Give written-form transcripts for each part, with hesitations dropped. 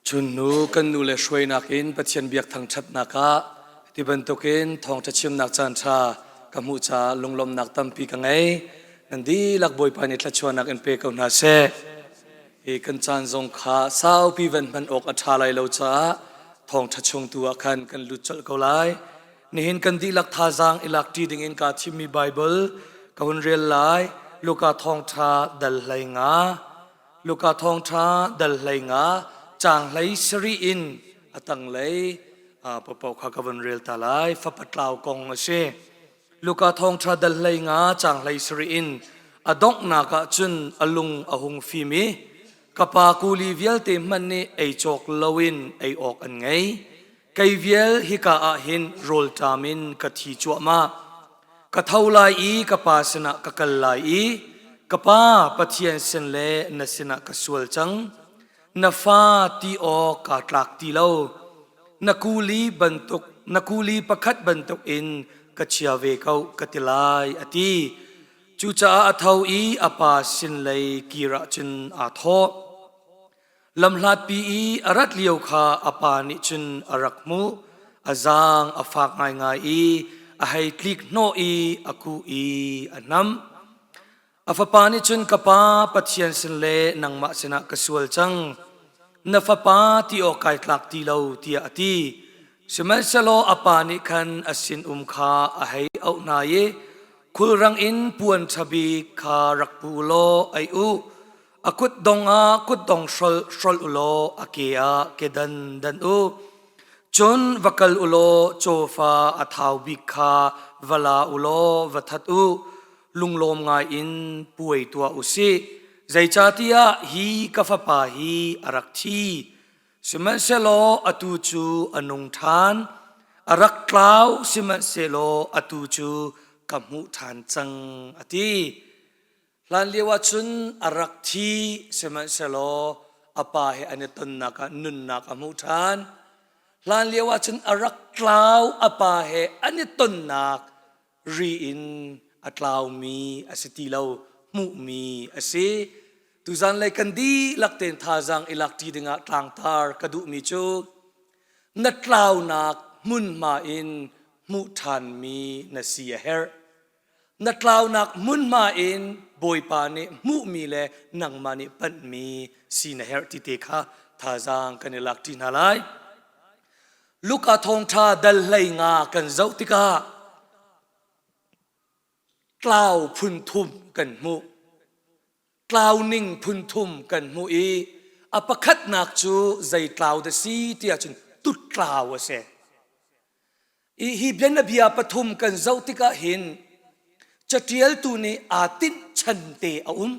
Chunnu kan nu le hruainak in Pathian biak thangṭhatnak ah ti bantukin thawngṭha chimnak caanṭha ka hmuh caah lunglawmhnak tampi ka ngei. Nan dihlak Bawipa nih thluachuahnak in pe ko hna seh. Hi kan caan zong kha saupi van hman awk a ṭha lai lo caah thawngṭha chung tu ah khan kan lut colh ko lai. Nihin kan dihlak thazaang i lak ṭi dingin kaa thimmi Baibal ka hun rel lai. Luka thawngṭha dal 15. Luka thawngṭha dal 15 caang 17 in a tanglei paohpaoh kha ka vun rel ta lai. Fapa tlau kong a si. Luka thawngṭha dal 15 caang 17 in a donghnak ah cun a lung a hung fim i ka pa kuli vialte hmanh nih ei cawk loin ei awk an ngei. Kei vial hika ah hin rawlṭam in ka thi cuahmah. Ka tho lai i ka pa sinah ka kal lai i ka pa Pathian sin le na sinah ka sual cang. Na fa ti awk kaa tlak ti lo. Na kuli bantuk na kuli pakhat bantuk in ka chia ve ko ka ti lai a ti. Cucaah a tho i a pa sin lei kir ah cun aa thawh. Lamhlatpi i a rat lio kha a pa nih cun a rak hmuh. A zaang a fak ngaingai i a hei tlik hnawh i a kuh i a hnamh. A fapa nih cun ka pa Pathian sin le nangmah sinah ka sual cang. Na fapa ti awk kai tlak ti lo tiah a ti. Sihmanhsehlaw a pa nih khan a sinum kha a hei auh hna i khulrang in puan ṭha bik kha rak pu u law ei u. A kutdong ah kutdong hrolh hrolh u law a ke ah kedan dan u. Cun va kal u law cawfa a thau bik kha va la u law va that u. Lunglawm ngai in puai tuah u sih. Zeicahtiah hi ka fapa hi a rak thi, sihmanhsehlaw atu cu a nung ṭhan. A rak tlau, sihmanhsehlaw atu cu ka hmuh ṭhan cang, a ti. Hlanlio ahcun a rak thi sihmanhsehlaw a pa he an i tonnak ah nunnak a hmuh ṭhan. Hlanlio ahcun a rak tlau a pa he an i tonnak ri in a tlaumi a si ti lo hmuhmi a si. Tuzan lei kan dihlak tein thazaang i lak ṭi dingah tlangtar ka duhmi cu na tlaunak hmunhma in hmuh ṭhanmi na si a herh. Na tlaunak hmunhma in Bawipa nih hmuhmi le nangmah nih panhmi si na herh ti te kha thazaang kan i lak ṭi hna lai. Luka thawngṭha dal 15 kan zoh tikah tlau phun thum kan hmuh. Tlau ning phun thum kan hmuh i a pakhatnak cu zei tlau dah si ti ahcun tuttlau a si. Hi bianabia pathum kan zoh tikah hin caṭialtu nih aa tinhchan te a um.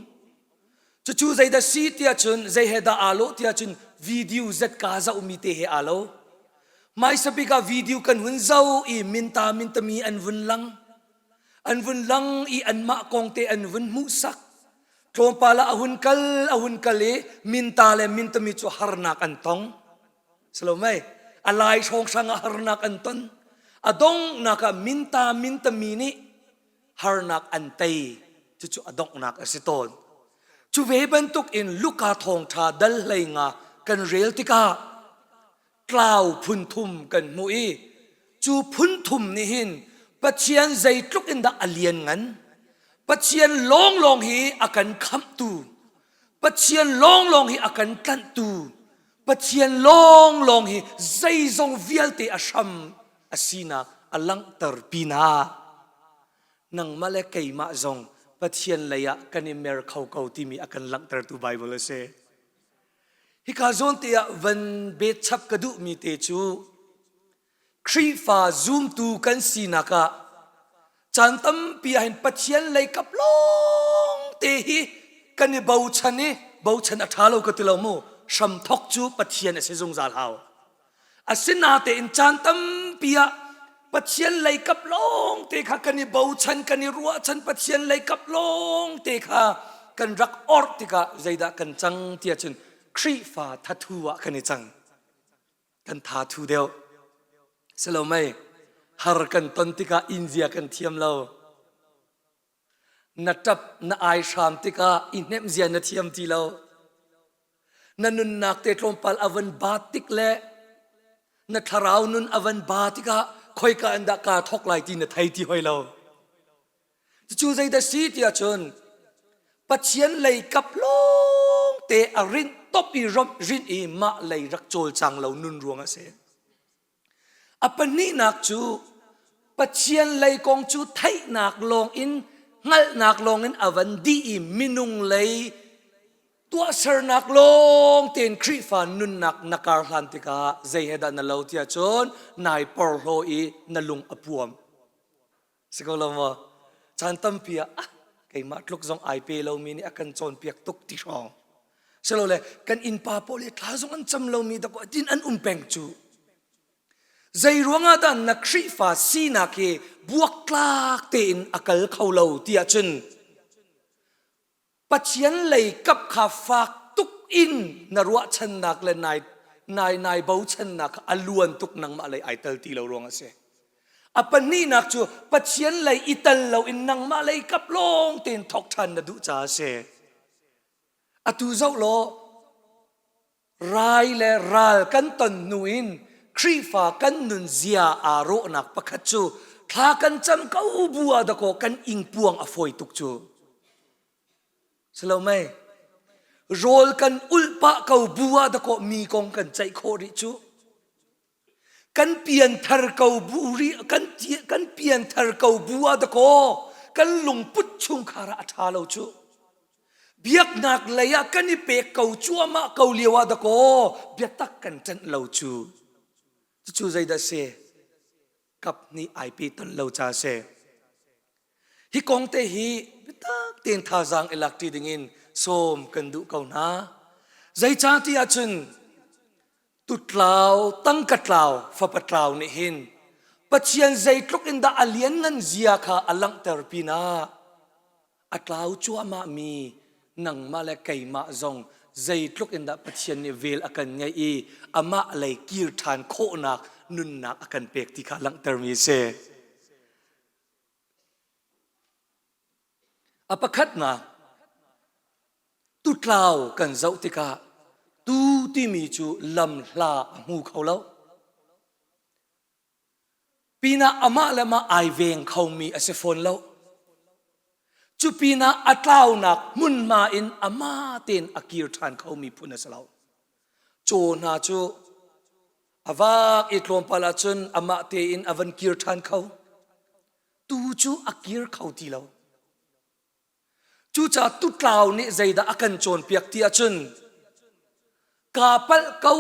Cucu zeidah si tiah cun zei he dah aa lawh tiah cun video ZK zohmi te he aa lo. Hmaisa bik ah video kan hun zoh i minta mintami an vun lang. An vun lang i anmah kong te an vun hmuhsak. Tlawmpal ah a hun kal a hun kal i minta le mintami cu harnak an tong. Salomei a lai hrawnghrang ah harnak an ton. A donghnak ah minta mintami nih harnak an tei. Cucu a donghnak a si tawn. Cu ve bantuk in Luka thawngṭha dal 15 kan rel tikah tlau phun thum kan hmuh i cu phun thum nih hin Pathian zeitluk in dah a lian ngan Pathian lawnglawng hi a kan khamhtu Pathian lawnglawng hi a kan tlanhtu Pathian lawnglawng hi zeizong vialte a hram a sinak a langhter pinah nangmah le keimah zong Pathian lei ah kan i mer kho ko timi a kan langhtertu Bible a si. Hika zawn te ah van bet chap ka duhmi te cu Khrihfa zumtu kan sinak ah caan tampi ah hin Pathian lei kap lawng te hi kan i bochan i bochan a ṭha lo ka ti lo mu hramthok cu Pathian a si zungzal hau asinatein caan tampi ah Pathian lei kap lawng te kha kan i bochan kan i ruahchan Pathian lei kap lawng te kha kan rak orh tikah zeidah kan cang tiah cun Khrihfa thathu ah kan i cang kan tha thu deuh silo mei har kan ton tikah inzia kan thiam lo na tap na ai hram tikah i hnemh zia na thiam ti lo. Na nunnak te tlawmpal a van baat tik le na thlarau nun a van ba tikah khoika in dah kaa thawk lai ti na thei ti hoi lo. Cucu zeidah si tiah cun Pathian lei kap lawng te a rinh top i rinh i mah lei rak cawlcang lo nun ruang a si. A pahnihnak cu Pathian lei kong cu theihnak lawng in hngalhnak lawng in a van dih i minung lei tuahsernak lawng tein Khrihfa nunnak na kar hlan tikah zei he dah na lo tiah cun nai porhlaw i na lung a puam. Si ko lo maw? Caan tampi ah ah keimah tluk zong ai pe lomi nih a kan cawnpiak tuk ti hrawng. Silole kan innpa pawl hi thla zong an cam lomi dakaw tin an um peng cu. Zei ruangah dah na Khrihfa sinak hi buaktlak tein a kal kho lo tiah cun Pathian lei kap kha fak tuk in na ruahchannak le nai nai nai bochannak kha a luan tuk nangmah lei ai tel ti lo ruang a si. A pahnihnak cu Pathian lei i tel lo in nangmah lei kap lawng tein thawk ṭhan na duh caah a si. Atu zoh law Rai le ral kan ton hnu in Khrihfa kan nunzia aa rawhnak pakhat cu thla kan cam ko bu ah dakaw kan ingpuang a fawi tuk cu. Silo mei? Rawl kan ulh pah ko bu ah dakaw mi kong kan ceih khawh rih cu. Kan pianthar ko bu rih kan kan pianthar ko bu ah dakaw kan lungput chungkhar ah a ṭha lo cu. Biaknak lei ah kan i pek ko cuahmah ko lio ah dakaw biatak kan ṭanh lo cu. Cucu zeidah si? Kap nih ai pe ton lo ca si. Hi kong te hi biatak tein thazaang i lak ṭi dingin sawm kan duh ko hna. Zeicah ti ahcun tutlau tangka tlau fapa tlau nih hin Pathian zeitluk in dah a lianngan zia kha a langhter pinah a tlau cuahmah mi nangmah le keimah zong zeitluk in dah Pathian nih vel a kan ngeih i amah lei kir ṭhan khawhnak nunnak a kan pek ti kha langhtermi a si. A pakhatnak tutlau kan zoh tikah tu timi cu lam hla a hmu kho lo. Pinah amah le mah ai veng khomi a si fawn lo. Cu pinah a tlaunak hmunhma in amah tein a kir ṭhan khomi phun a si lo. Caw hna cu a vak i tlawmpal ahcun amah tein a van kir ṭhan kho. Tu cu a kir kho ti lo. Cucaah tutlau nih zeidah a kan cawnpiak ti ahcun kaa palh ko,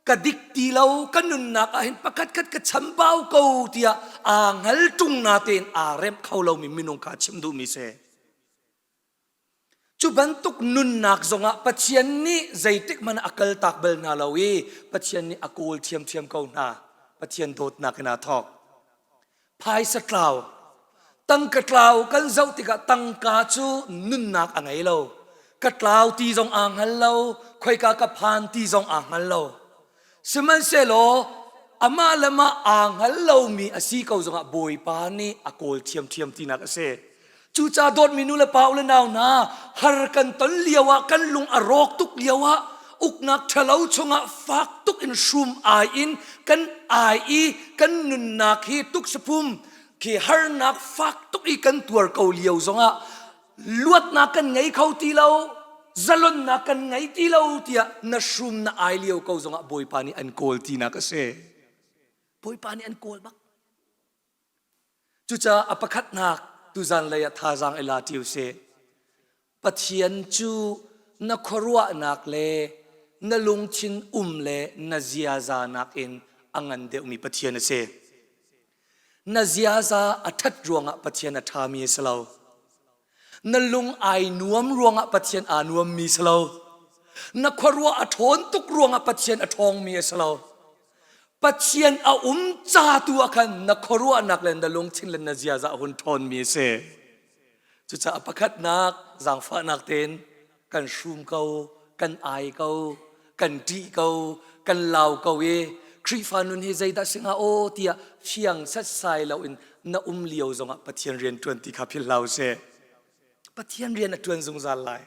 ka dik ti lo, ka nunnak ah hin pakhatkhat ka chambau ko tiah aa hngal ṭung na tein aa remh kho lomi minung kha chim duhmi si. Cu bantuk nunnak zongah Pathian nih zeitik hmanh a kaltak bal hna lo i Pathian nih a kawl ṭhiamṭhiam ko hna. Pathian dawtnak in aa thawk. Phaisa tlau, tangka tlau kan zoh tikah tangka cu nunnak a ngei lo. Ka tlau ti zong aa hngal lo, khoika ka phan ti zong aa hngal lo. Sihmanhsehlaw amah le mah aa hngal lomi a si ko zongah Bawipa nih a kawl ṭhiamṭhiam tinak a si. Cucaah dawtmi nu le pa u le nau hna, har kan ton lio ah kan lung a rawk tuk lio ah uknak ṭhalo chungah fak tuk in hrum ai in kan ai i kan nunnak hi tuksapum khi harnak fak tuk i kan tuar ko lio zongah luatnak kan ngei kho ti lo zalonnak kan ngei ti lo tiah na hrum na ai lio ko zongah Bawipa nih an kawl tinak a si. Bawipa nih an kawl bak. Cucaah a pakhatnak tuzan lei ah thazaang i la ṭi usih. Pathian cu na khuaruahnak le na lungthin um le na ziaza nakin a ngan deuhmi Pathian a si. Na ziaza a ṭhat ruangah Pathian a ṭhami a si lo. Na lung ai nuam ruangah Pathian aa nuammi si lo. Na khuaruah a ṭhawn tuk ruangah Pathian a ṭhawngmi a si lo. Pathian a um ca tu ah khan na khuaruahnak le na lungthin le na ziaza a hun ṭhawnmi a si. Cucaah pakhatnak zaangfahnak tein kan hrum ko, kan ai ko, kan ṭih ko, kan lau ko i Khrihfa nun hi zeidah si hnga aw tiah fiang setsai loin na um lio zongah Pathian rian ṭuan ti kha philh hlah usih. Pathian rian a ṭuan zungzal lai.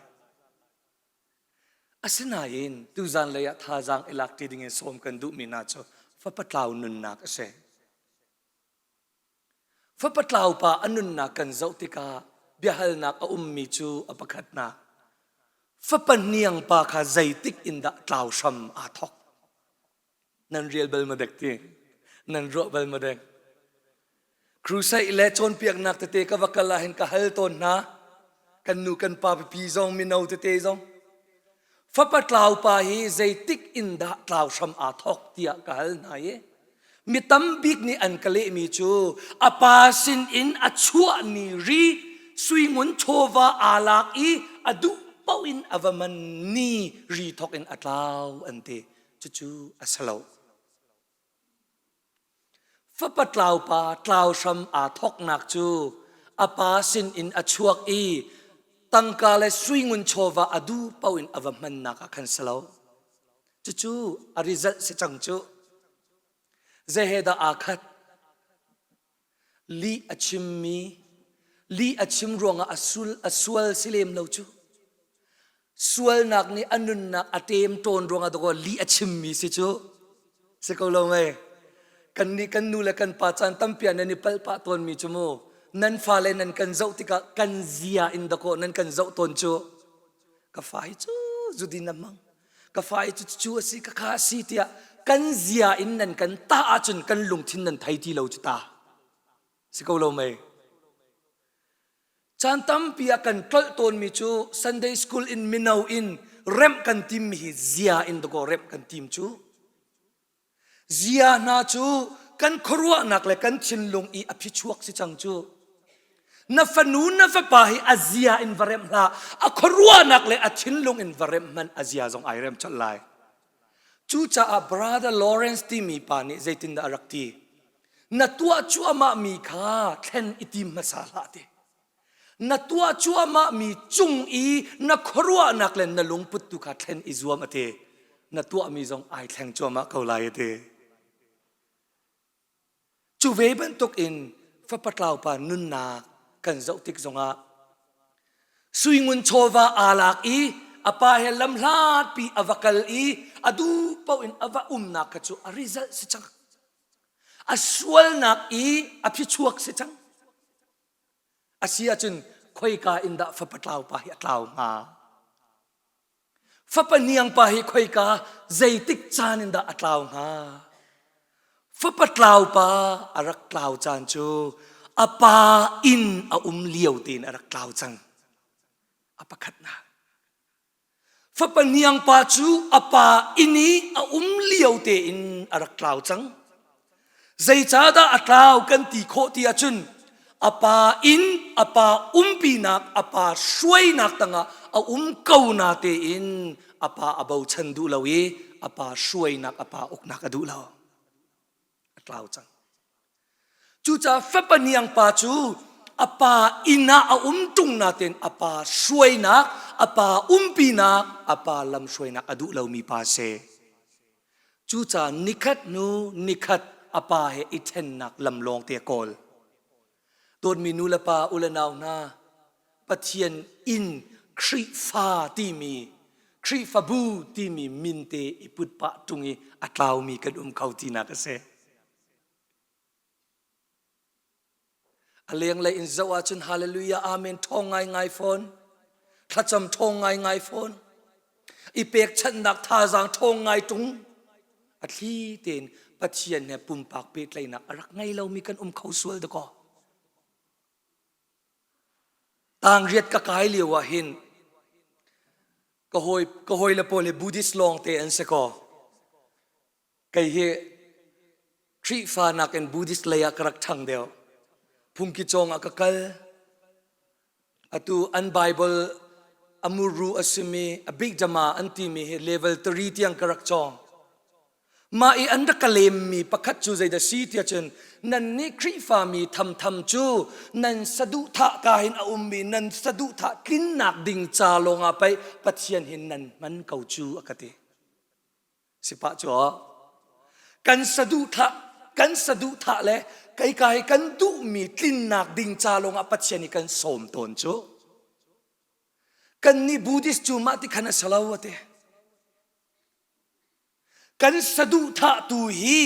Asinain tuzan lei ah thazaang i lak ṭi dingin sawm kan duhmi hna cu fapa tlau nunnak a si. Fapa tlau pa a nunnak kan zoh tikah biahalnak a ummi cu a pakhatnak fapa hniang pa kha zeitik in dah tlau hram aa thawk? Nan rial bal ma dek ti? Nan ruah bal ma dek? Crusade le cawnpiaknak tete ka va kal ahhin ka hal tawn hna. Kan nu kan pa pipi zong mino tete zong. Fapa tlau pa hi zeitik in dah tlau hram aa thawk tiah ka hal hna i mi tam bik nih an ka lehmi cu a pa sin in a chuah ni ri suingun chawva aa lak i a duh paoh in a va man ni ri thawk in a tlau an ti. Cucu a si lo. Fapa tlaupa tlau hram aa thawknak cu a pa sinin a chuak i tangka le suingun chawva a duh paoh in a va hmannak ah khan si lo. Cucu a result si cang cu. Zei he dah aa khat? Lih a chimmi, lih a chim ruangah a sul a sual si lem lo cu. Sualnak nih a nunnak a ṭem ṭawn ruangah dawkaw lih a chimmi si cu. Si ko lo mei? Kan nih kan nu le kan pa caan tampi ah nan i palh pah tawnmi cu mu. Nan fale nan kan zoh tikah kan zia in dakaw nan kan zoh tawn cu. Ka fa hi cu zudin a hmang. Ka fa hi cu cu a si ka kha a si tiah kan zia in nan kan tah ahcun kan lungthin nan thei ti lo cu ta. Si ko lo mei? Caan tampi ah kan tlolh tawnmi cu Sunday school in mino in remh kan timmi hi zia in dakaw remh kan tim cu. Zia hna cu kan khuaruahnak le kan thinlung i a phichuak si cang cu. Na fanu na fapa hi a zia in va remh hlah, a khuaruahnak le a thinlung in va remh hmanh a zia zong ai rem colh lai. Cucaah Brother Lawrence timi pa nih zeitindah a rak ti? Na tuah cuahmah mi kha thlen i tim hmasa hlah ti. Na tuah cuahmah mi cung i na khuaruahnak le na lungput tu kha thlen i zuam a ti. Na tuahmi zong ai thleng cuahmah ko lai a ti. Cu ve bantuk in fapa tlaupa nunnak kan zoh tik zongah suingun chawva aa lak i a pa he lamhlatpi a va kal i a duh paoh in a va umnak kha cu a result si cang. A sualnak i a phichuak si cang. A si ahcun khoika in dah fapa tlaupa hi a tlau hnga? Fapa hniang pa hi khoika zeitik caan in dah a tlau hnga? Fapa tlau pa a rak tlau caan cu a pa inn a um lio tein a rak tlau cang. A pakhatnak. Fapa hniang pa cu a pa inn i a um lio tein a rak tlau cang. Zeicahdah a tlau kan ti khawh ti ahcun a pa inn, a pa umpinak, a pa hruainak tangah a um ko na tein a pa a bochan duh lo i a pa hruainak, a pa uknak a duh lo. A tlau cang. Cucaah fapa niang pa cu a pa inn ah a um ṭung natein a pa hruainak, a pa umpinak, a pa lamhruainak a duh lomi pa si. Cucaah nikhat hnu nikhat a pa he i ṭhennak lam lawngte a kawl. Dawtmi nu le pa, u le nau hna, Pathian inn Khrihfa timi Khrihfabu timi min te i put pah ṭung i a tlaumi kan um kho tinak a si. A lenglei in zoh ahcun hallelujah amen ṭhawng ngaingai fawn. Thlacam ṭhawng ngaingai fawn. I pekchanhnak thazaang ṭhawng ngai ṭung. A thli tein Pathian he pumpak pehtlaihnak a rak ngei lomi kan um kho sual dakaw. Tangriat ka kai lio ah hin ka hawi ka hawile pawl hi Buddhist lawng te an si kaw. Kei hi Khrihfa nakin Buddhist lei ah ka rak ṭhang deuh. Phungki cawng ah ka kal. Atu an Bible a muru a simi a big jama an timi hi level 3 tiang ka rak cawng. Mah i an rak ka lemmi pakhat cu zeidah si tiah cun nan nih Khrihfa mi thamtham cu nan saduhthah ka hin a ummi nan saduhthah tlinnak ding ca lawngah pei Pathian hin nan hman ko cu a ka ti. Sipah cu kan saduhthah kan saduhthah le keika hi kan duhmi tlinnak ding ca lawngah Pathian hi kan sawm tawn cu. Kan nih Buddhist cu mah ti khan a si lo a ti. Kan saduhthah tu hi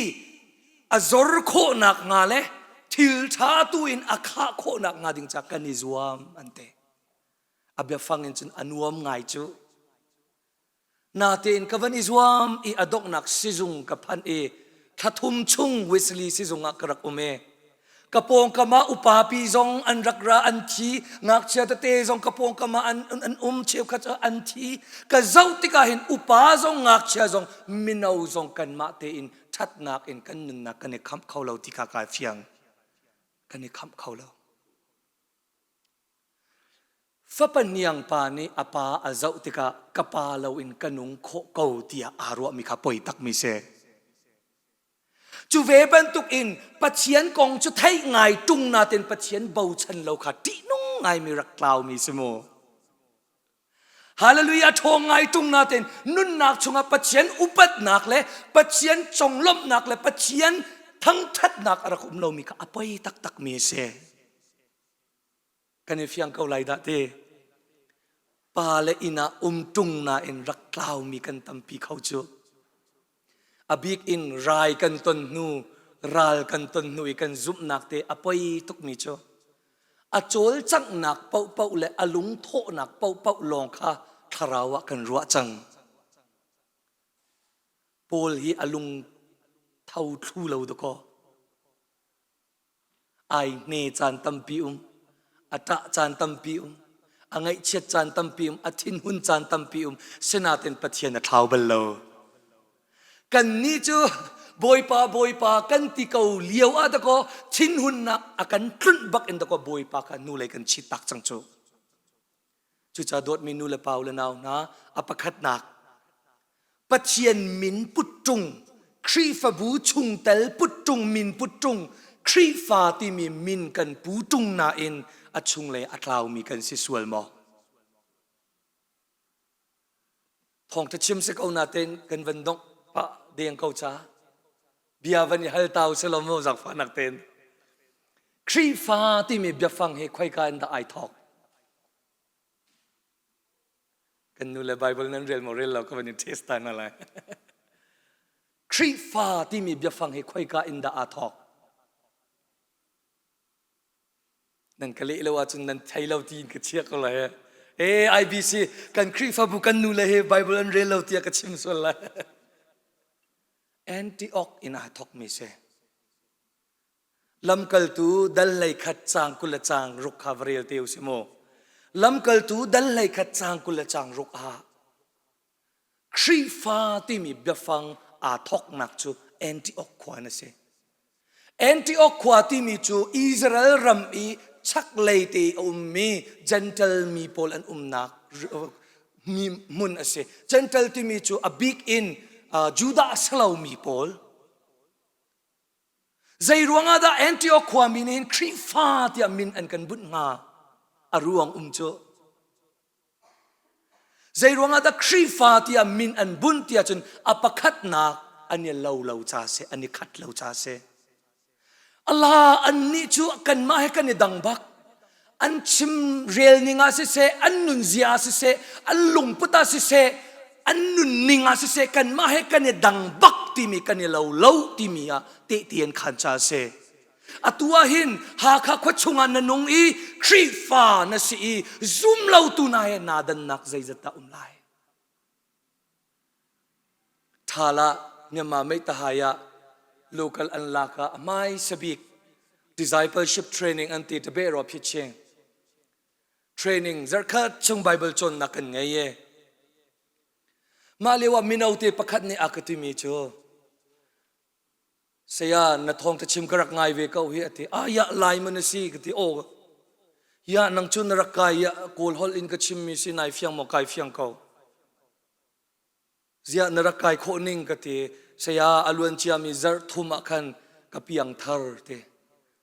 a zor khawhnak hnga le thil ṭha tu in a khah khawhnak hnga ding ca kan i zuam an ti. A biafang in cun a nuam ngai cu. Natein ka van i zuam i a donghnak sizung ka phanh i thla thum chung Wesley sizung ah ka rak um i ka pawngkam ah upa pi zong an rak ra an thi ngakchia tete zong ka pawngkam ah an, an um cheukhat cu an thi ka zoh tikah hin upa zong ngakchia zong mino zong kanmah tein ṭhatnak in kan nunnak kan i khamh kho lo ti kha kai fiang kan i khamh kho lo Fapa hniang pa nih a pa a zoh tikah ka pa loin ka nung khawh ko tiah aa ruahmi kha poi takmi si. Cu ve bantuk in Pathian kong cu theih ngai ṭung natin Pathian bochan lo kha ṭihnung ngaimi rak tlaumi si mu. Hallelujah ṭhawng ngai ṭung natin nunnak chungah Pathian upatnak le Pathian conglawmhnak le Pathian thangṭhatnak a rak um lomi kha a poi taktakmi a si. Kan i fiang ko lai dah ti. Pa le inn ah um ṭung nain rak tlaumi kan tampi kho cu. A bik in rai kan ton hnu, ral kan ton hnu i kan zumhnak te a poi tukmi cu a cawlcanghnak paohpaoh le a lungthawhnak paohpaoh lawng kha thlarau ah kan ruah cang. Paul hi a lung tho thlu lo dakaw. Ai hne caan tampi um, a ṭah caan tampi um, a ngaihchiat caan tampi um, a thinhun caan tampi um, sinain Pathian a thlau bal lo. Kannih cu Bawipa Bawipa kan ti ko lio ah dakaw thinhunnak a kan tlunh bak in dakaw Bawipa kha hnulei kan chit tak cang cu. Cucaah dawtmi nu le pa u le nau hna, a pakhatnak Pathian min putṭung, Khrihfabu chungtel putṭung min putṭung, Khrihfa timi min kan pu ṭung nain a chunglei a tlaumi kan si sual maw? Thawngṭha chim si ko natein kan van dongh pah deng ko ca. Bia van i hal tau si lo maw zaangfahnak tein. Khrihfa timi biafang hi khoika in dah ai thawk? Kan nu le Bible nan rel maw rel lo ka van in test ta hna lai. Khrihfa timi biafang hi khoika in dah aa thawk? Nan ka leh lo ahcun nan thei lo tiin ka chia ko lai. Eh IBC kan Khrihfabu kan nu le hi Bible an rel lo tiah ka chim sual lai. Antioch in aa thawkmi si. Lamkaltu dal 21 caang 20 le caang ruk kha va rel te u si mu. Lamkaltu dal 21 caang 20 le caang ruk ah Khrihfa timi biafang aa thawknak cu Antioch khua in a si. Antioch khua timi cu Israel ram i chaklei te a ummi Gentile mi pawl an umnak mi hmun a si. Gentile timi cu a bik in Judah a si lomi pawl Zei ruangah dah Antioch khuami nih hin Khrihfa tiah min an kan bunh hnga? A ruang um cu. Zei ruangah dah Khrihfa tiah min an bunh tiah cun a pakhatnak an i lo lo ca si, an i khat lo ca si. Allah annih cu kanmah he kan i dang bak. An chim rel ning ah siseh, an nunzia ah siseh, an lungput ah siseh, an nunning ah siseh, kanmah he kan i dang bak timi kan i lo lo timi ah tehte an khan ca a si. Atu ah hin Hakha khua chungah na nung i Khrihfa na si i zum lotu na he naa dannak zeizat dah um lai? Ṭhal ah Myanmar Meitahai ah local an lak ah a hmaisa bik discipleship training an ti tabe ro phi ching training zarkhat chung Bible cawnnak kan ngei e mah lio ah mino te pakhat nih a ka timi cu saya na thawng ta chim ka rak ngai ve ko hi ati ah ya lai man si ka ti o ya nang cu na rak kai ya kawl holh in ka chim mi si nai fiang maw kai fiang ko Ziah na rak kai khawh ning ka ti. Saya a luan ciami zarh thum ah khan ka piang thar te.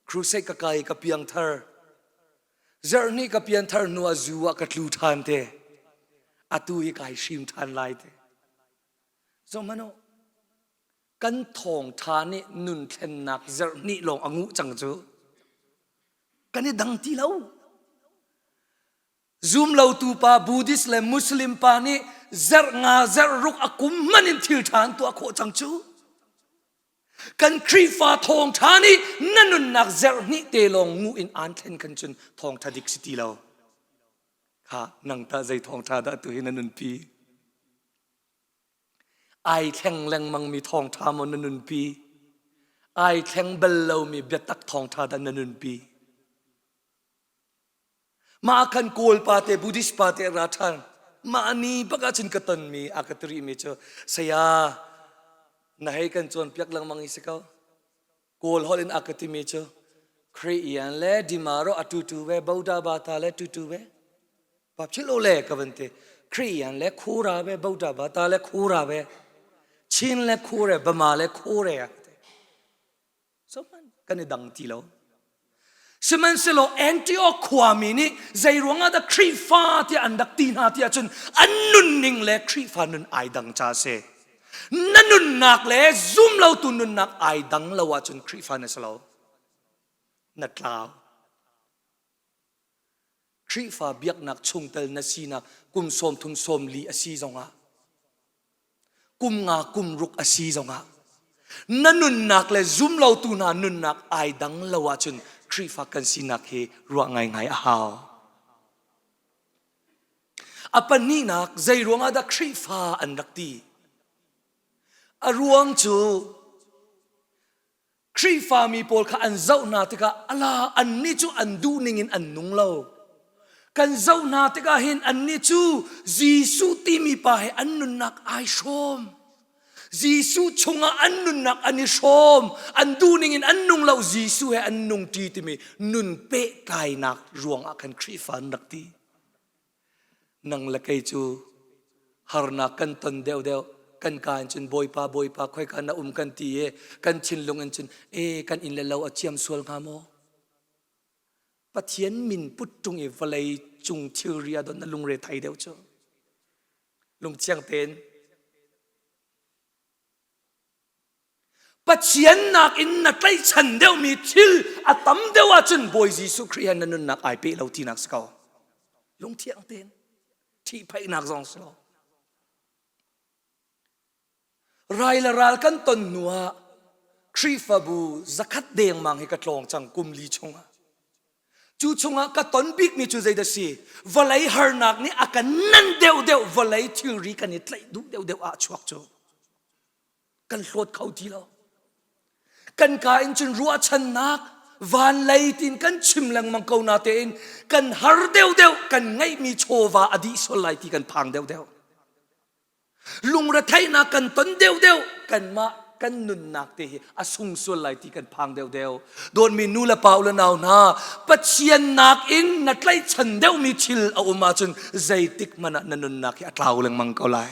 Crusade ka kai ka piang thar. Zarh hnih ka pian thar hnu ah zu ah ka tlu ṭhan te. Atu hi kai hrim ṭhan lai te. Zohmanh u. Kan thawngṭha nih nun thlennak zarh hnih lawng a nguh cang cu. Kan i dang ti lo. Zumlotu pa Buddhist le Muslim pa nih Zarh nga zarh ruk a kum hmanh in thil ṭha an tuah khawh cang cu. Kan Khrihfa thawngṭha nih na nunnak zarh hnih te lawng ngu in aan thlen khan cun thawngṭha dik si ti lo. Kha nang tah zei thawngṭha dah tu hi na nunpi? Ai thleng lengmangmi thawngṭha maw na nunpi? Ai thleng bal lomi biatak thawngṭha dah na nunpi? Mah khan Kawl pa te Buddhist pa te ra ṭhan. Mah ni bak ahcun ka tonmi a ka tiri mi cu saya na hei kan cawnpiak lengmang i si ko. Kawl holh in a ka timi cu Khrih le Dimaro a tutu ve Boda Bata le tutu ve. Pa philh le ka van ti. Khrih le Khura ve Boda Bata le Khura ve. Chin le Khure Bama le Khure a ka ti. So hmanh kan i dang ti lo. Sihmanhsehlaw Antioch khuami nih zei ruangah dah Khrihfa tiah an rak ti hna tiah cun an nunning le Khrihfa nun ai dang ca si. Na nunnak le zumlotu nunnak ai dang lo ahcun Khrihfa na si lo. Na tlau. Khrihfa biaknak chungtel na sinak kum 30 sawmli a si zongah kum nga kum ruk a si zongah na nunnak le zumlotu hna nunnak ai dang lo ahcun Khrihfa kan sinak hi ruah ngaingai a hau. A pahnihnak zei ruangah dah Khrihfa an rak ti? A ruang cu Khrihfami pawl kha an zoh hna tikah ala annih cu an duh ning in an nung lo. Kan zoh hna tikah hin annih cu Jesuh timi pa he an nunnak ai hrawm. Jesuh chungah an nunnak an i hrawm. An duh ning in an nung lo. Jesuh he an nung ṭi timi nun pehtlainak ruangah khan Khrihfa an rak ti. Nang le kei cu harnak kan ton deuhdeuh kan ka in cun Bawipa Bawipa khoika na um kan ti i kan thinlung in cun e kan inn le lo a ciam sual hnga maw? Pathian min put ṭung i vawlei cung thilri ah don na lungre thei deuh cu. Lungthiang tein Pathian nakin na tlaihchan deuhmi thil a tam deuh ahcun Bawi Jesuh Khrih he na nunnak ai peh lo tinak si ko. Lungthiang tein ṭhihphaihnak zong si lo. Rai le ral kan ton hnu ah Khrihfabu zakhat dengmang hi ka tlawng cang kum li chungah. Cu chungah ka ton bikmi cu zeidah si? Vawlei harnak nih a kan nan deuhdeuh vawlei thilri kan i tlaih duh deuhdeuh ah chuak cu. Kan hlawt kho ti lo. Kan ka in cun ruahchannak van lei tin kan chim lengmang ko na tein kan har deuhdeuh kan ngeihmi chawva a dih sual lai ti kan phang deuhdeuh. Lungretheihnak kan ton deuhdeuh kanmah kan nunnak te hi a sung sual lai ti kan phang deuhdeuh. Dawtmi nu le pa u le nau hna Pathian nakin na tlaihchan deuhmi thil a um ahcun zeitik hmanh ah na nunnak hi a tlau lengmang ko lai.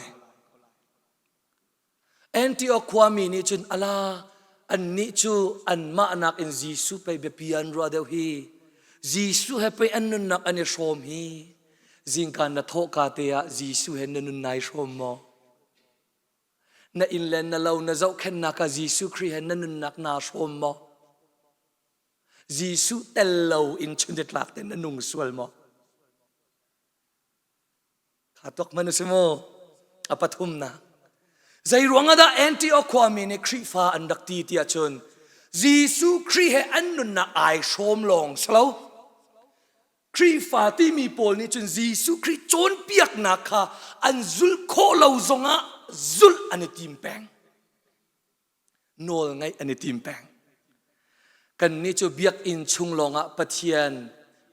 Antioch khuami nih cun ala annih cu anmah nakin Jesuh pei biapi an ruah deuh hi. Jesuh he pei an nunnak an i hrawm hi. Zingka na thawhka te ah Jesuh he na nun nai hrawm maw? Na inn le na lo na zohkhenhnak ah Jesuh Khrih he na nunnak naa hrawm maw? Jesuh tel lo in chunritlak te na nung sual maw? Kha tuak hmanh a si mu. A pathumnak. Zei ruang ah dah Antioch khuami nih Khrihfa an rak ti tiah cun Jesuh Khrih he an nunnak ai hrawm lawng si lo. Khrihfa timi pawl nih cun Jesuh Khrih cawnpiaknak kha an zulh khawh lo zongah zulh an i tim peng. Nawl ngaih an i tim peng. Kannih cu biakinn chung lawngah Pathian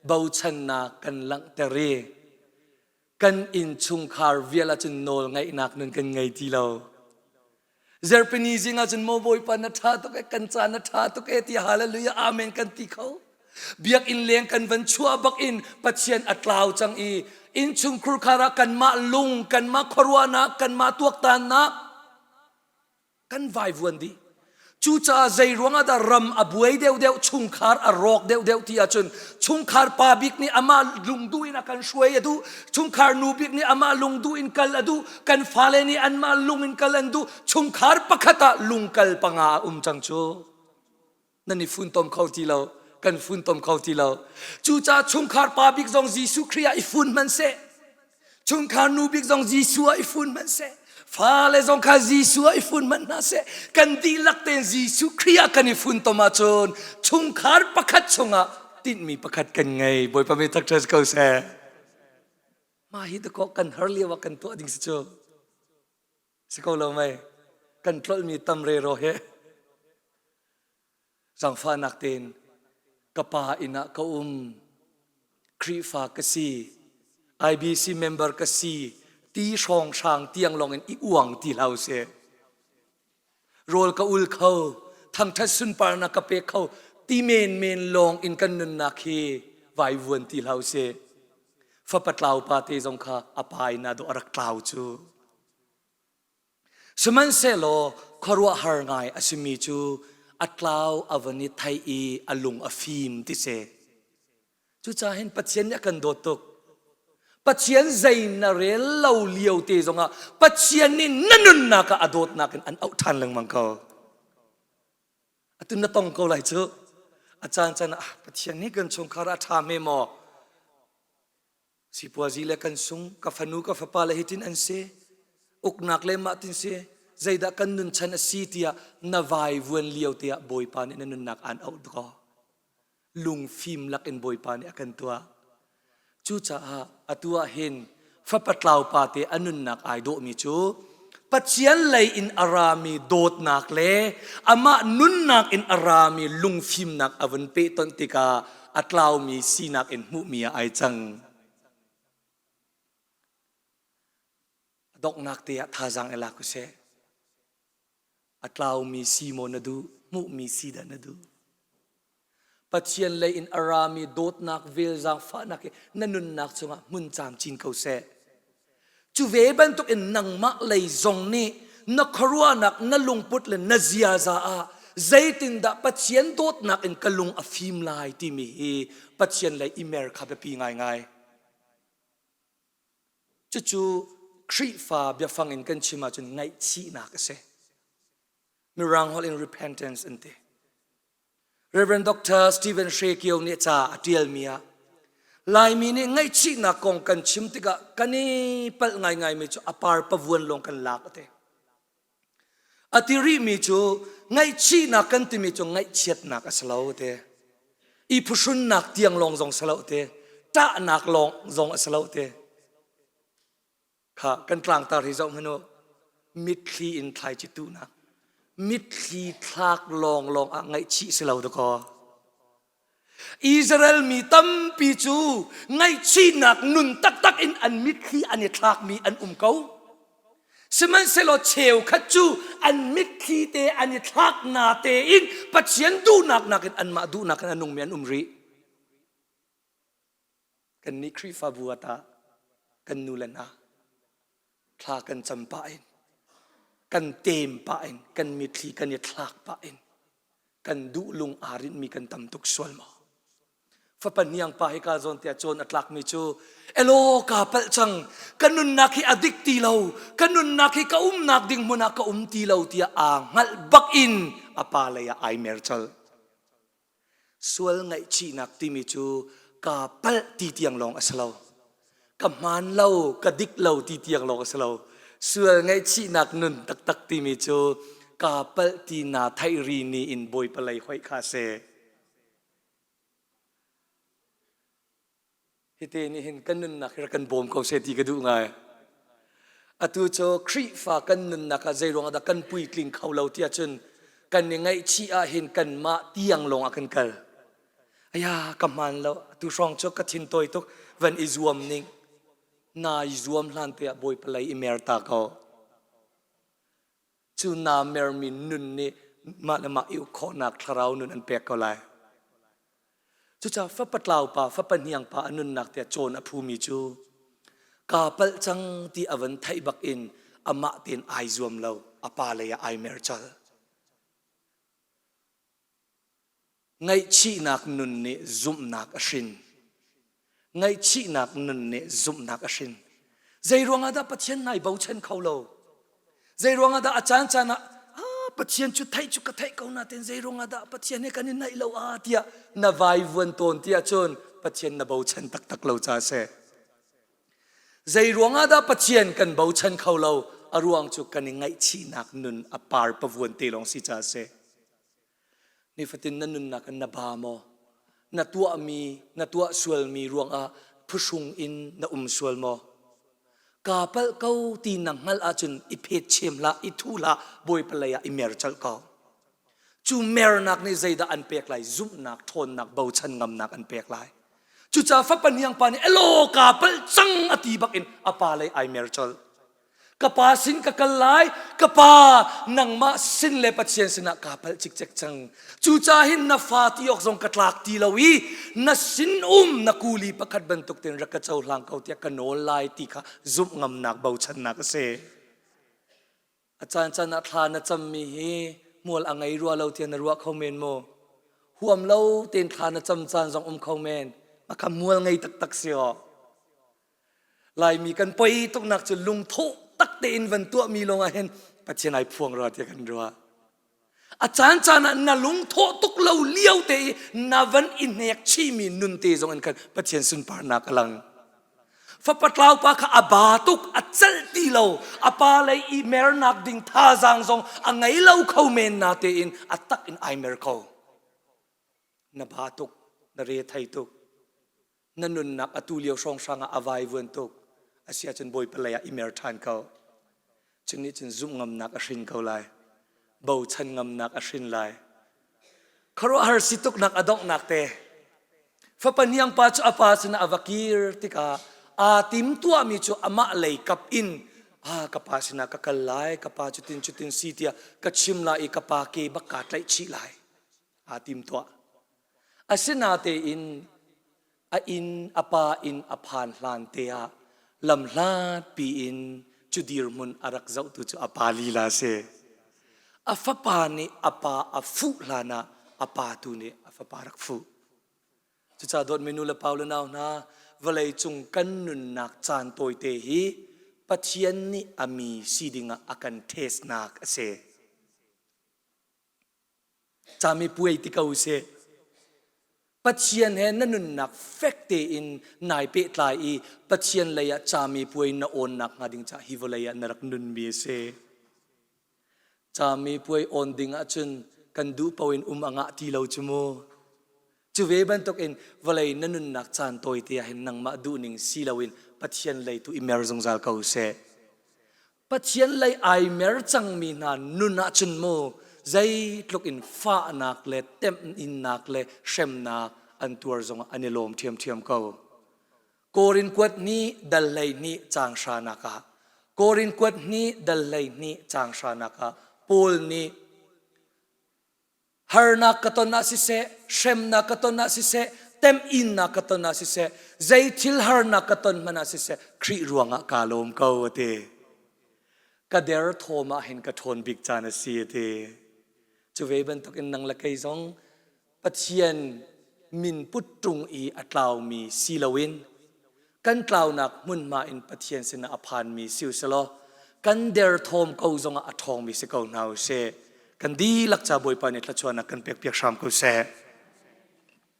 bochannak kan langhter i kan innchungkhar vial ahcun nawl ngaihnak nun kan ngei ti lo. Zerpini zing ahcun maw Bawipa na ṭha tuk e kan ca na ṭha tuk e ti hallelujah amen kan ti kho. Biakinn leng kan van chuah bak in Pathian a tlau cang i innchungkhur khar ah kanmah lung, kanmah khuaruahnak, kanmah tuaktannak kan vaivuan dih. Cucaah zei ruangah dah ram a buai deuhdeuh, chungkhar a rawk deuhdeuh ti ahcun chungkhar pa bik nih amah lungduh in a kan hruai a duh, chungkhar nu bik nih amah lungduh in kal a duh, kan fale nih anmah lung in kal an duh, chungkhar pakhat ah lungkal panga a um cang cu. Nan i funtom kho ti lo, kan funtom kho ti lo. Cucaah chungkhar pa bik zong Jesuh Khrih ah i fun hmanhseh. Chungkhar nu bik zong Jesuh ah i fun hmanh seh. Fale zong kha Jesuh ah i fun hmanh hna seh. Kan dihlak tein Jesuh Khrih ah kan i funtom ahcun chungkhar pakhat chungah tinhmi pakhat kan ngei. Bawipa mi thangṭhat ko seh. Mah hi dakaw kan har lio ah kan tuah ding si cu. Si ko lo mei? Kan tlolhmi tam rero he. Zaangfahnak tein ka pa inn ah ka um. Khrihfa ka si. IBC member ka si. Ti hrawnghrang tiang lawng in i uang ti hlah usih. Rawl ka ul kho, thangṭhat sunparnak ka pe kho ti menmen lawng in kan nunnak hi vaivuan ti hlah usih. Fapa tlau pa te zong kha a pa inn ah dawh a rak tlau cu. Sihmanhsehlaw khuaruahhar ngai a simi cu a tlau a van i theih i a lung a fim ti si. Cucaah hin Pathian nih a kan dawt tuk. Pathian zei na rel lo lio te zongah Pathian nih na nunnak ah a dawtnak in an auh ṭhan lengmang ko. Atu na tong ko lai cu. A caan caan ah Pathian nih kan chungkhar ah a ṭha hme maw? Sipuazi le kan sung, ka fanu ka fapa le hitin an si. Uknak le mah tin si. Zeidah kan nun chan a si tiah na vai vuan lio te ah Bawipa nih na nunnak aan auh dakaw. Lungfim lak in Bawipa nih a kan tuah. Cucaah atu ah hin fapa tlaupa te a nunnak ai dawhmi cu Pathian lei in a rami dawtnak le amah nunnak in a rami lungfimnak a vun pehtonh tikah a tlaumi sinak in hmuhmi ah ai cang. A donghnak te ah thazaang i lak usih. A tlaumi si maw na duh, hmuhmi si dah na duh? Pathian lei in a rami dawtnak vel zaangfahnak hi na nunnak chungah hmun camcin ko seh. Cu ve bantuk in nangmah lei zong nih na khuaruahnak, na lungput le na ziaza ah zeitindah Pathian dawtnak in ka lung a fim lai timi hi Pathian lei i mer kha biapi ngaingai. Cucu Khrihfa biafang in kan chim ahcun ngaihchihnak a si. Mirang holh in repentance an ti. Reverend Dr. Stephen Hre Kio nih ca a ṭialmi ah Laimi nih ngaihchihnak kong kan chim tikah kan i palh ngaingaimi cu a par pavuan lawng kan lak a ti. A ti rihmi cu ngaihchihnak kan timi cu ngaihchiatnak a si lo a ti. I phuhrunnak tiang lawng zong si lo a ti. Ṭahnak lawng zong a si lo a ti. Kha kan tlangtar hi zoh hmanh u. Mitthli in thlaici tuhnak. Mitthli thlak lawnglawng ah ngaihchih si lo dakaw. Israel mi tampi cu ngaihchihnak nun taktak in an mitthli an i thlakmi an um ko. Sihmanhsehlaw cheukhat cu an mitthli te an i thlak na tein Pathian duhnak nakin anmah duhnak in a nungmi an um rih. Kannih Khrihfabu ah tah kan nu le hna thla kan cam pah in kan tem pah in kan mitthli kan i thlak pah in kan duh lung aa rinhmi kan tam tuk sual maw? Fapa hniang pa hika zawn tiah cawn a tlakmi cu elaw kaa palh cang ka nunnak hi a dik ti lo ka nunnak hi ka umnak ding hmun ah ka um ti lo tiah aa hngalh bak in a pa lei ah ai mer colh. Sual ngaihchihnak timi cu kaa palh ti tiang lawng a si lo. Ka hmaan lo, ka dik lo ti tiang lawng a si lo. Sual ngaihchihnak nun taktak timi cu kaa palh ti naa theih ri ni in Bawipa lei hoih kha a si. Hite nih hin kan nunnak hi rak kan bawm ko seh ti ka duh ngai. Atu cu Khrihfa kan nunnak ah zeiruang ah dah kan puitling kho lo tiah cun kan i ngaihchih ah hin kanmah tiang lawng ah kan kal. Aya ka hmaan lo atu hrawng cu ka thin tawi tuk van i zuam ning naa i zuam hlan te ah Bawipa lei i mer ta ko. Cu naa mermi nun nih mah le mah i uk khawhnak thlarau nun an pek ko lai. Cucaah fapa tlau pa, fapa hniang pa a nunnak tiah cawn a phumi cu kaa palh cang ti a van theih bak in amah tein ai zuam lo, a pa lei ah ai mer colh. Ngaihchihnak nun nih zumhnak a hrin. Ngaihchihnak nun nih zumhnak a hrin. Zei ruangah dah Pathian nai bochan kho lo? Zei ruangah dah a caan caan ah ah Pathian cu theih cu ka theih ko nain zei ruangah dah Pathian he kan i naih lo ah tiah na vaivuan tawn tiah cun Pathian na bochan taktak lo ca seh. Zei ruangah dah Pathian kan bochan kho lo? A ruang cu kan i ngaihchihnak nun a par pavuan te lawng si ca a si. Nifatin na nunnak in na ba maw? Na tuahmi, na tuah sualmi ruangah phuhrung in na um sual maw? Kaa palh ko ti na hngalh ahcun i phet chem hlah, i thu hlah, Bawipa lei ah i mer colh ko. Cu mernak nih zeidah an pek lai? Zumhnak, ṭhawnnak, bochan ngamnak an pek lai. Cucaah fapa hniang pa nih elaw kaa palh cang a ti bak in a pa lei ai mer colh. Ka pa sin ka kal lai, ka pa nangmah sin le Pathian sinah kaa palh cikcek cang. Cucaah hin na fa ti awk zong ka tlak ti lo i na sin um na kuli pakhat bantuk tein rak ka cohlang ko tiah ka nawl lai ti kha zumh ngamnak bochannak a si. A caancaan ah thla na cammi hi hmual a ngei rua lo tiah na ruah kho men maw? Huam lo tein thla na cam caan zong um kho men. Mah kha mual ngei taktak si aw. Laimi kan poi tuknak cu lungthawh tak tein van tuahmi lawng ah hin Pathian ai phuang rua tiah kan ruah. A caan caan ah na lungthawh tuk lo lio te i na van i hnek chihmi nun te zong in khan Pathian sunparnak a lang. Fapa tlau pa kha a ba tuk, a celh ti lo, a pa lei i mernak ding thazaang zong a ngei lo kho men na tein a tak in ai mer kho. Na ba tuk, na re thei tuk. Na nunnak atu lio hrawnghrang ah a vaivuan tuk. Asi ahcun Bawipa lei ah i mer ṭhan ko. Cun nih cun zumh ngamnak a hrin ko lai. Bochan ngamnak a hrin lai. Khuaruahhar si tuknak a donghnak te. Fapa hniang pa cu a pa sinah a va kir tikah aa tim tuahmi cu amah lei kap in ah ka pa sinah ka kal lai, ka pa cutin cutin si tiah ka chim lai i ka pa ke bak kaa tlaih chih lai. Aa tim tuah. Asinatein a inn a pa inn a phan hlan te ah lamhlatpi in cu dirhmun a rak zohtu cu a pa lila a si. A fapa nih a pa a fuh hlan ah a pa tu nih a fapa rak fuh. Cucaah dawtmi nu le pa le nau hna, vawlei cung kan nunnak caan tawite hi Pathian nih a mi si dingah a kan testnak a si. Cami puai ti ko sih. Pathian he na nunnak fek tein nai pehtlai i Pathian lei ah cami puai na awnnak hnga ding caah hi vawlei ah na rak nunmi a si. Cami puai awn ding ahcun kan duh paoh in um a ngah ti lo cu mu. Cu ve bantukin vawlei na nunnak caan tawite ah hin nangmah duhning si loin Pathian lei tu i mer zungzal ko seh. Pathian lei ai mer cangmi hna nun ahcun mu zeitluk in fahnak le temhinnak le hremnak an tuar zongah an i lawm ṭhiamṭhiam ko. Korin kuat hnih dal 12 caang hranak ah Korin kuat hnih dal 12 caang hranak ah Paul nih Harnak ka ton ah siseh, hremnak ka ton ah siseh, temhinnak ka ton ah siseh, zei thil harnak ka ton hmanh ah siseh, Khrih ruangah kaa lawm ko a ti. Ka derthawm ah hin ka ṭhawn bik caan a si a ti. Cu ve bantukin nang le kei zong Pathian min put ṭung i a tlaumi si loin kan tlaunak hmunhma in Pathian sinah a phanmi si usih kan derthawm ko zongah a ṭhawngmi si ko hna usih. Kan dihlak ca Bawipa nih thluachuahnak kan pekpiak hram ko seh.